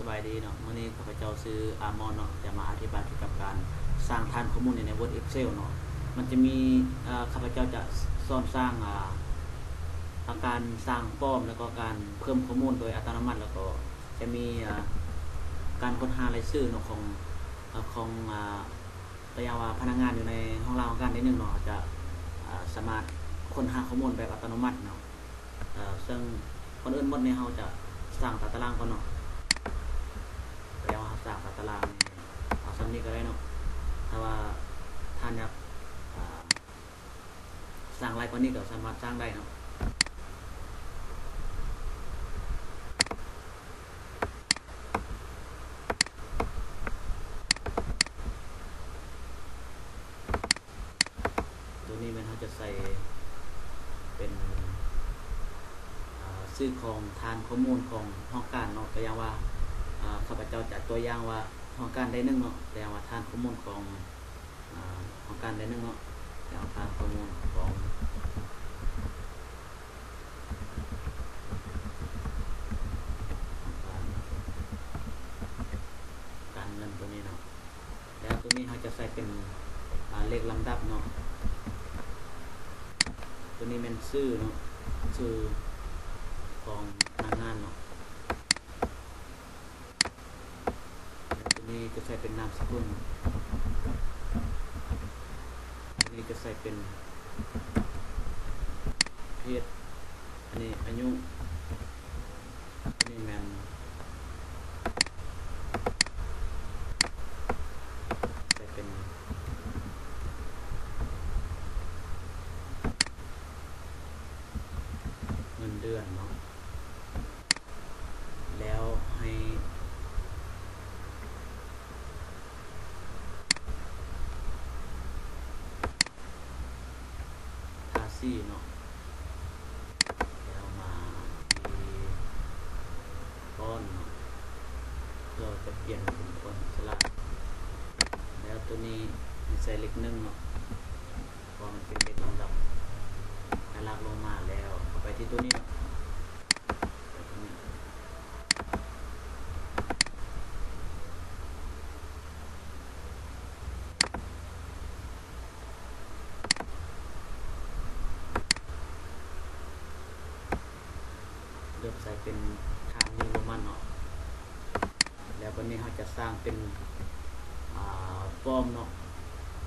ສະບາຍດີເນາະ, ມື້ນີ້ຂ້າພະເຈົ້າຊື່ອາມອນເນາະ ຈະມາອະທິບາຍກ່ຽວກັບການສ້າງຖານຂໍ້ມູນໃນ Word Excel ເນາະ. ມັນຈະມີ ເອີ ຂ້າພະເຈົ້າຈະສອນສ້າງ ອາ ອາ ການສ້າງຟອມ ແລ້ວກໍການເພີ່ມຂໍ້ມູນໂດຍອັດຕະໂນມັດ ແລ້ວກໍຈະມີ ອາ ການຄົ້ນຫາລາຍຊື່ເນາະ ຂອງ ອາ ຂອງ ອາ ກໍຢ່າງວ່າພະນັກງານຢູ່ໃນຫ້ອງລາວຫ້ອງການໃດໜຶ່ງເນາະ ເຮົາຈະ ອາ ສາມາດຄົ້ນຫາຂໍ້ມູນແບບອັດຕະໂນມັດເນາະ. ເຊິ່ງກ່ອນອື່ນໝົດນີ້ເຮົາຈະສ້າງຕາຕະລາງກ່ອນເນາະ. ແລ້ວເຮົາສ້າງຕາຕະລາງນີ້ ເອົາສ່ຳນີ້ກໍໄດ້ເນາະ. ຖ້າວ່າທ່ານຢາກ ອາ ສ້າງຫຼາຍກວ່ານີ້ກໍສາມາດສ້າງໄດ້ເນາະ. ໂຕນີ້ແມ່ນເຮົາຈະໃສ່ເປັນ ອາ ຊື່ຂອງຖານຂໍ້ມູນຂອງຫ້ອງການເນາະ. ກໍຢ່າງວ່າ ອາ ຂ້າພະເຈົ້າຈະຕົວຢ່າງວ່າຫ້ອງການໃດໜຶ່ງເນາະ, ກໍຢ່າງວ່າຖານຂໍ້ມູນຂອງ ອາ ຫ້ອງການໃດໜຶ່ງເນາະ, ແລ້ວຖານຂໍ້ມູນຂອງ ການເງິນໂຕນີ້ເນາະ. ແລ້ວໂຕນີ້ເຮົາຈະໃສ່ເປັນ ອາ ເລກລຳດັບເນາະ. ໂຕນີ້ແມ່ນຊື່ເນາະ, ຊື່ຂອງພະນັກງານເນາະ. ແລ້ວໂຕນີ້ຈະໃສ່ເປັນນາມສະກຸນ, ໂຕນີ້ຈະໃສ່ເປັນເພດ, ອັນນີ້ອາຍຸ, ໂຕນີ້ແມ່ນໃສ່ເປັນເງິນເດືອນເນາະ. ແລ້ວໃຫ້ທາສີເນາະ, ແລ້ວມາທີ່ຟອນເນາະ ເພື່ອຈະປ່ຽນເປັນຟອນສະຫຼາກ. ແລ້ວໂຕນີ້ໃຫ້ໃສ່ເລກໜຶ່ງເນາະ ເພາະວ່າມັນເປັນເລກລຳດັບ. ໃຫ້ລາກລົງມາແລ້ວເຂົ້າໄປທີ່ໂຕນີ້ເນາະ. ເລືອກໃສ່ເປັນ Times New Roman ເນາະ. ແລ້ວບັດນີ້ເຮົາຈະສ້າງເປັນ ອາ ຟອມເນາະ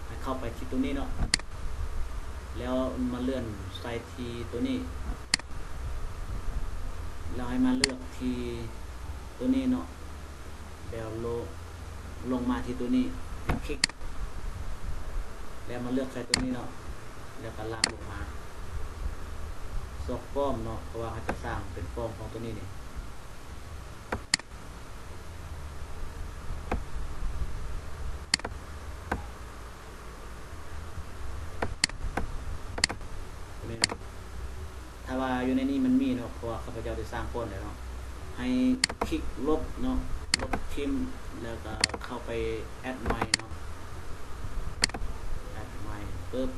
ໃຫ້ເຂົ້າໄປທີ່ໂຕນີ້ເນາະ. ແລ້ວມາເລື່ອນໃສ່ທີ່ໂຕນີ້ ແລ້ວໃຫ້ມາເລືອກທີ່ໂຕນີ້ເນາະ. ແລ້ວລົງ ລົງມາທີ່ໂຕນີ້ ໃຫ້ຄລິກ ແລ້ວມາເລືອກໃສ່ໂຕນີ້ເນາະ. ແລ້ວກໍລາກລົງມາຊອກຟອມເນາະ ເພາະວ່າເຮົາຈະສ້າງເປັນຟອມຂອງໂຕນີ້ນີ້. ແມ່ນ ຖ້າວ່າຢູ່ໃນນີ້ມັນມີເນາະ ເພາະວ່າຂ້າພະເຈົ້າໄດ້ສ້າງກ່ອນແລ້ວເນາະ. ໃຫ້ຄລິກລົບເນາະ, ລົບຖິ້ມ ແລ້ວກໍເຂົ້າໄປແອັດໃໝ່ເນາະ, ແອັດໃໝ່ປຶບ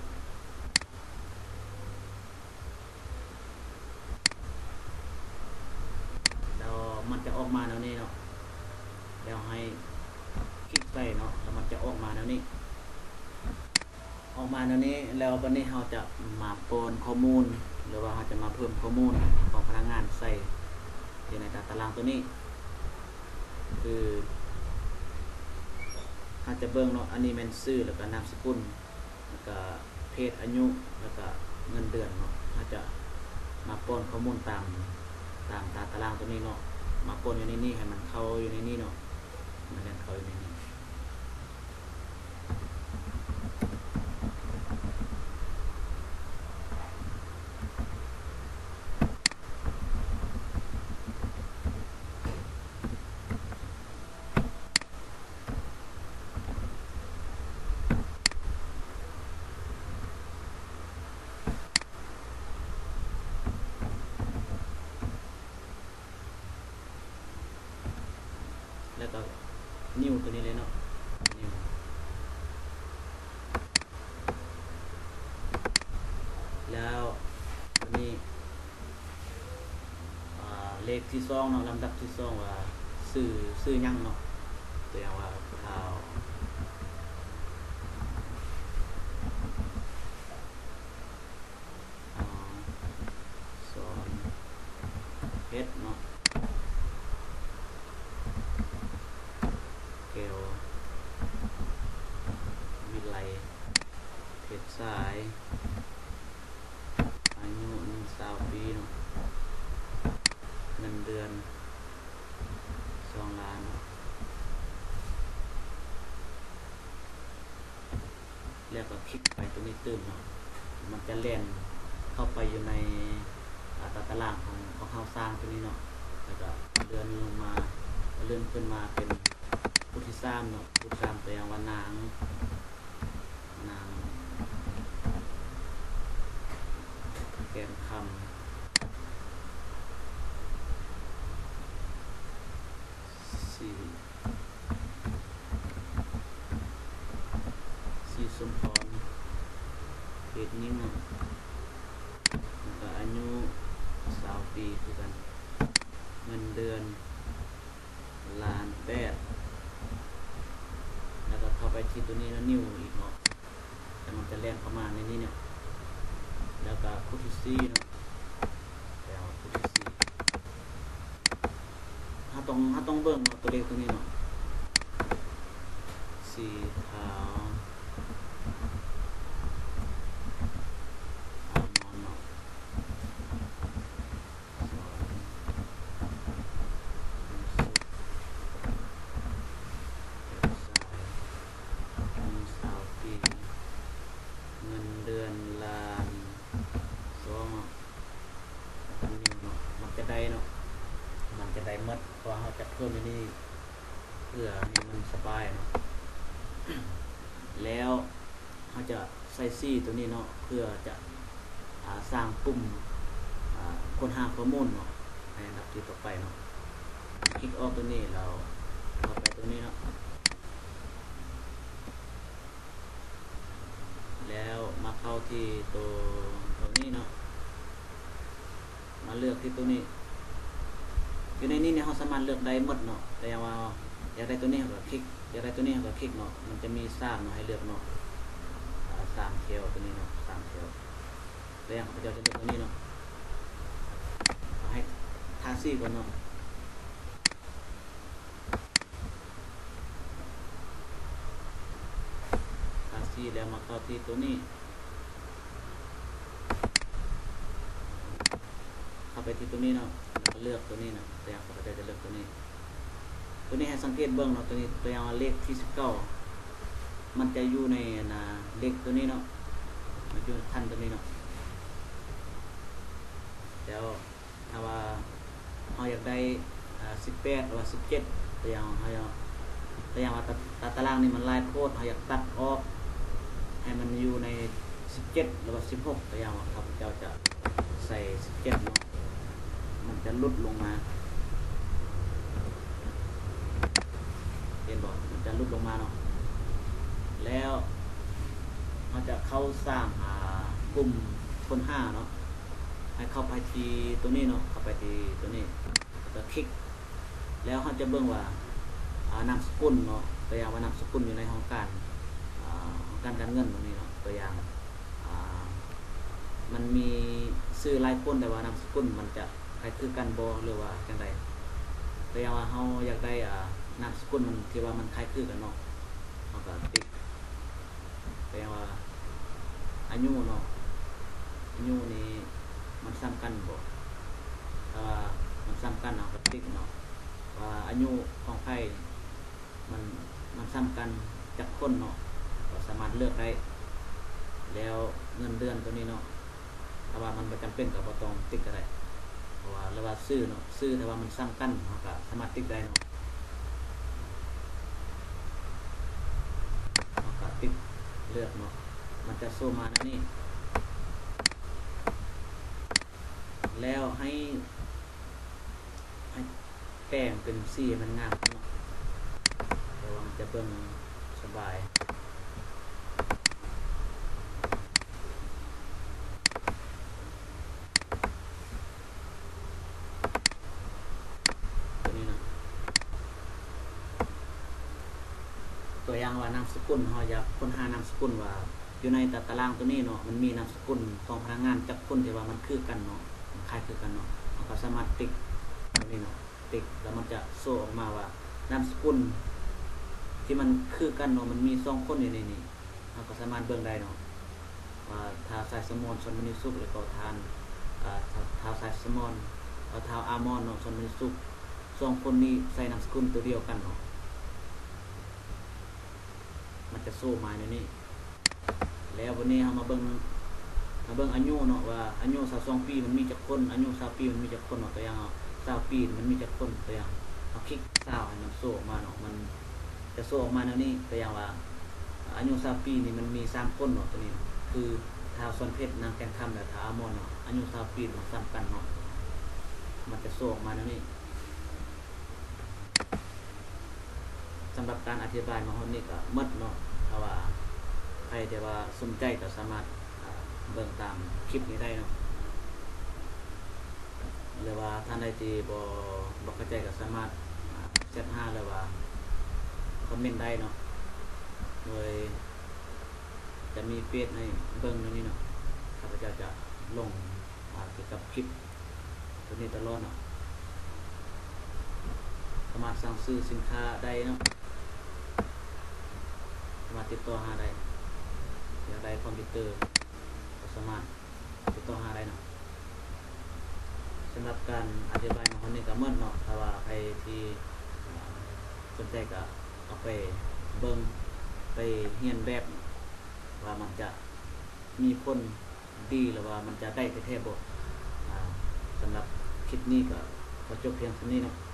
ແລ້ວມັນຈະອອກມາແນວນີ້ເນາະ. ແລ້ວໃຫ້ຄລິກໃສ່ເນາະ ແລ້ວມັນຈະອອກມາແນວນີ້. ອອກມາແນວນີ້ ແລ້ວບັດນີ້ເຮົາຈະມາປ້ອນຂໍ້ມູນ ຫຼືວ່າເຮົາຈະມາເພີ່ມຂໍ້ມູນຂອງພະນັກງານໃສ່ຢູ່ໃນຕາຕະລາງໂຕນີ້. ຄືເຮົາຈະເບິ່ງເນາະ ອັນນີ້ແມ່ນຊື່ ແລ້ວກະນາມສະກຸນ ແລ້ວກະເພດ ອາຍຸ ແລ້ວກະເງິນເດືອນເນາະ. ເຮົາຈະມາປ້ອນຂໍ້ມູນຕາມ ຕາມຕາຕະລາງໂຕນີ້ເນາະ, ມາປ້ອນຢູ່ໃນນີ້ ໃຫ້ມັນເຂົ້າຢູ່ໃນນີ້ເນາະ, ໃຫ້ມັນແລ່ນເຂົ້າຢູ່ໃນນີ້. ແລ້ວກໍ New ຕົວນີ້ເລີຍເນາະ New. ແລ້ວບັດນີ້ ອາ ເລກທີສອງເນາະ, ລຳດັບທີສອງວ່າ C ຊື່ ຊື່ຫຍັງເນາະ ຕົວຢ່າງວ່າ ທ້າວ ອາ ສອນເພັດເນາະ ແກ້ວວິໄລ ເພດຊາຍ ອາຍຸຊາວປີເນາະ ເງິນເດືອນສອງລ້ານເນາະ ແລ້ວກໍຄລິກໄປຕົວນີ້ຕື່ມເນາະ ມັນຈະແລ່ນເຂົ້າໄປຢູ່ໃນ ອາ ຕາຕະລາງຂອງ ຂອງເຮົາສ້າງຕົວນີ້ເນາະ ແລ້ວກໍເລື່ອນລົງມາ ເລື່ອນຂຶ້ນມາເປັນຜູ້ທີສາມເນາະ ຜູ້ທີສາມ ຕົວຢ່າງວ່ານາງ ນາງ ແກ່ນຄຳ ສີ ສີສົມພອນ ເພດຍິງເນາະ ແລ້ວກໍອາຍຸຊາວປີຄືກັນ ເງິນເດືອນ ລ້ານແປດ ແລ້ວກໍເຂົ້າໄປທີ່ຕົວນີ້ເນາະ ນິວອີກເນາະ ແລ້ວມັນຈະແລ່ນເຂົ້າມາໃນນີ້ເນາະ ແລ້ວກໍຜູ້ທີສີ່ເນາະ ແລ້ວຜູ້ທີສີ່ ເຮົາຕ້ອງ ເຮົາຕ້ອງເບິ່ງເນາະ ຕົວເລກຕົວນີ້ເນາະ ສີຂາວ ອາມອນເນາະ ສອງ ອາຍຸຊາວປີ ເງິນເດືອນລ້ານສອງເນາະ ແລ້ວກໍນິວເນາະ ມັນຈະໄດ້ເນາະ ມັນຈະໄດ້ໝົດ ເພາະວ່າເຮົາຈະເພີ່ມຢູ່ນີ້ ເພື່ອໃຫ້ມັນສະບາຍເນາະ ແລ້ວເຮົາຈະໃສ່ສີຕົວນີ້ເນາະ ເພື່ອຈະ ອາ ສ້າງປຸ່ມ ອາ ຄົ້ນຫາຂໍ້ມູນເນາະ ໃນອັນດັບທີຕໍ່ໄປເນາະ ຄລິກອອກຕົວນີ້ ແລ້ວເຂົ້າໄປຕົວນີ້ເນາະ ແລ້ວມາເຂົ້າທີ່ໂຕ ໂຕນີ້ເນາະ ມາເລືອກທີ່ໂຕນີ້ ຢູ່ໃນນີ້ເນຍ ເຮົາສາມາດເລືອກໄດ້ໝົດເນາະ ແຕ່ວ່າຢາກໄດ້ໂຕນີ້ເຮົາກໍຄລິກ ຢາກໄດ້ໂຕນີ້ເຮົາກໍຄລິກເນາະ ມັນຈະມີສາມເນາະ ໃຫ້ເລືອກເນາະ ອາ ສາມແຖວ ໂຕນີ້ເນາະ ສາມແຖວ ແຕ່ຂ້າພະເຈົ້າຈະເລືອກໂຕນີ້ເນາະ ໃຫ້ທາສີກ່ອນເນາະ ທາສີແລ້ວມາເຂົ້າທີ່ໂຕນີ້ ເຂົ້າໄປທີ່ໂຕນີ້ເນາະ ແລ້ວກໍເລືອກໂຕນີ້ເນາະ ແຕ່ຂ້າພະເຈົ້າຈະເລືອກໂຕນີ້ ໂຕນີ້ໃຫ້ສັງເກດເບິ່ງເນາະ ໂຕນີ້ ຕົວຢ່າງວ່າເລກທີສິບເກົ້າ ມັນຈະຢູ່ໃນອັນນາ ເລກໂຕນີ້ເນາະ ມັນຢູ່ຂັ້ນໂຕນີ້ເນາະ ແລ້ວ ຖ້າວ່າເຮົາຢາກໄດ້ ອາ ສິບແປດ ຫຼືວ່າ ສິບເຈັດ ຕົວຢ່າງເຮົາ ຕົວຢ່າງວ່າຕາ ຕາຕະລາງນີ້ມັນຫຼາຍໂພດ ເຮົາຢາກຕັດອອກ ໃຫ້ມັນຢູ່ໃນ ສິບເຈັດ ຫຼືວ່າ ສິບຫົກ ຕົວຢ່າງວ່າຂ້າພະເຈົ້າຈະໃສ່ ສິບເຈັດ ເນາະ ມັນຈະຫຼຸດລົງມາ ເຫັນບໍ່ ມັນຈະຫຼຸດລົງມາເນາະ ແລ້ວເຮົາຈະເຂົ້າສ້າງ ອາ ປຸ່ມຄົ້ນຫາເນາະ ໃຫ້ເຂົ້າໄປທີ່ໂຕນີ້ເນາະ ເຂົ້າໄປທີ່ໂຕນີ້ ແລ້ວກໍຄລິກ ແລ້ວເຮົາຈະເບິ່ງວ່າ ອາ ນາມສະກຸນເນາະ ຕົວຢ່າງວ່ານາມສະກຸນຢູ່ໃນຫ້ອງການ ອາ ຫ້ອງການການເງິນຕົງນີ້ເນາະ ຕົວຢ່າງ ອາ ມັນມີຊື່ຫຼາຍຄົນ ແຕ່ວ່ານາມສະກຸນມັນຈະຄ້າຍຄືກັນບໍ່ ຫຼືວ່າຈັ່ງໃດ ຕົວຢ່າງວ່າເຮົາຢາກໄດ້ ອາ ນາມສະກຸນທີ່ວ່າມັນຄ້າຍຄືກັນເນາະ ເຮົາກໍຕິກ ແປວ່າອາຍຸເນາະ ອາຍຸນີ້ມັນສ່ຳກັນບໍ່? ຖ້າວ່າມັນສ່ຳກັນ ເຮົາກໍຕິກເນາະ ວ່າອາຍຸຂອງໃຜມັນ ມັນສ່ຳກັນຈັກຄົນເນາະ ກໍສາມາດເລືອກໄດ້. ແລ້ວເງິນເດືອນໂຕນີ້ເນາະ ຖ້າວ່າມັນບໍ່ຈຳເປັນກໍບໍ່ຕ້ອງຕິກກໍໄດ້ ເພາະວ່າ ຫຼືວ່າຊື່ເນາະ ຊື່ ຖ້າວ່າມັນສ່ຳກັນ ເຮົາກໍສາມາດຕິກໄດ້ເນາະ. ເຮົາກໍຕິກເລືອກເນາະ ມັນຈະໂຊມາແນວນີ້ ແລ້ວໃຫ້ ໃຫ້ແປງເປັນສີໃຫ້ມັນງາມເນາະ ເພື່ອວ່າມັນຈະເບິ່ງສະບາຍ. ຕົວນີ້ເນາະ ຕົວຢ່າງວ່ານາມສະກຸນ ເຮົາຢາກຄົ້ນຫານາມສະກຸນວ່າ ຢູ່ໃນຕາ ຕາລາງໂຕນີ້ເນາະ ມັນມີນາມສະກຸນຂອງພະນັກງານຈັກຄົນທີ່ວ່າມັນຄືກັນເນາະ ມັນຄ້າຍຄືກັນເນາະ ເຮົາກໍສາມາດຕິກຕົວນີ້ເນາະ ຕິກແລ້ວມັນຈະໂຊອອກມາວ່າ ນາມສະກຸນທີ່ມັນຄືກັນເນາະ ມັນມີສອງຄົນຢູ່ໃນນີ້ ເຮົາກໍສາມາດເບິ່ງໄດ້ເນາະ ວ່າທ້າວຊາຍສະໝອນ ຊອນມະນີສຸກ ແລ້ວກໍທ່ານ ອາ ທ້າວຊາຍສະໝອນ ແລ້ວທ້າວອາມອນເນາະ ຊອນມະນີສຸກ ສອງຄົນນີ້ໃຊ້ນາມສະກຸນຕົວດຽວກັນເນາະ ມັນຈະໂຊມາແນວນີ້ ແລ້ວບັດນີ້ເຮົາມາເບິ່ງ ມາເບິ່ງອາຍຸເນາະ ວ່າອາຍຸຊາວສອງປີມັນມີຈັກຄົນ ອາຍຸຊາວປີມັນມີຈັກຄົນເນາະ ຕົວຢ່າງເອົາຊາວປີມັນມີຈັກຄົນ ຕົວຢ່າງເຮົາຄລິກຊາວໃຫ້ມັນໂຊອອກມາເນາະ ມັນຈະໂຊອອກມາແນວນີ້ ຕົວຢ່າງວ່າອາຍຸຊາວປີນີ້ມັນມີສາມຄົນເນາະ ຕົວນີ້ຄືທ້າວສອນເພັດ ນາງແກ່ນຄຳ ແລະ ທ້າວອາມອນເນາະ ອາຍຸຊາວປີມັນສ່ຳກັນເນາະ ມັນຈະໂຊອອກມາແນວນີ້. ສຳລັບການອະທິບາຍມາຮອດນີ້ກໍໝົດເນາະ ຖ້າວ່າໃຜທີ່ວ່າສົນໃຈກໍສາມາດ ອາ ເບິ່ງຕາມຄລິບນີ້ໄດ້ເນາະ ຫຼືວ່າທ່ານໃດທີ່ບໍ່ ບໍ່ເຂົ້າໃຈກໍສາມາດ ອາ ແຊັດຫາ ຫຼືວ່າຄອມເມັນໄດ້ເນາະ ໂດຍຈະມີເພຈໃຫ້ເບິ່ງຢູ່ນີ້ເນາະ ຂ້າພະເຈົ້າຈະລົງ ອາ ກ່ຽວກັບຄລິບ ຕົວນີ້ຕະຫຼອດເນາະ ສາມາດສັ່ງຊື້ສິນຄ້າໄດ້ເນາະ ສາມາດຕິດຕໍ່ຫາໄດ້ ຢາກໄດ້ຄອມພິວເຕີ ກໍສາມາດຕິດຕໍ່ຫາໄດ້ເນາະ ສຳລັບການອະທິບາຍມາຮອດນີ້ກໍໝົດເນາະ ຖ້າວ່າໃຜທີ່ ອາ ສົນໃຈກໍເອົາໄປເບິ່ງ ໄປຮຽນແບບ ວ່າມັນຈະມີຜົນ ດີ ຫຼືວ່າມັນຈະໄດ້ແທ້ໆບໍ່ ອາ ສຳລັບຄລິບນີ້ກໍຂໍຈົບພຽງສ່ຳນີ້ເນາະ.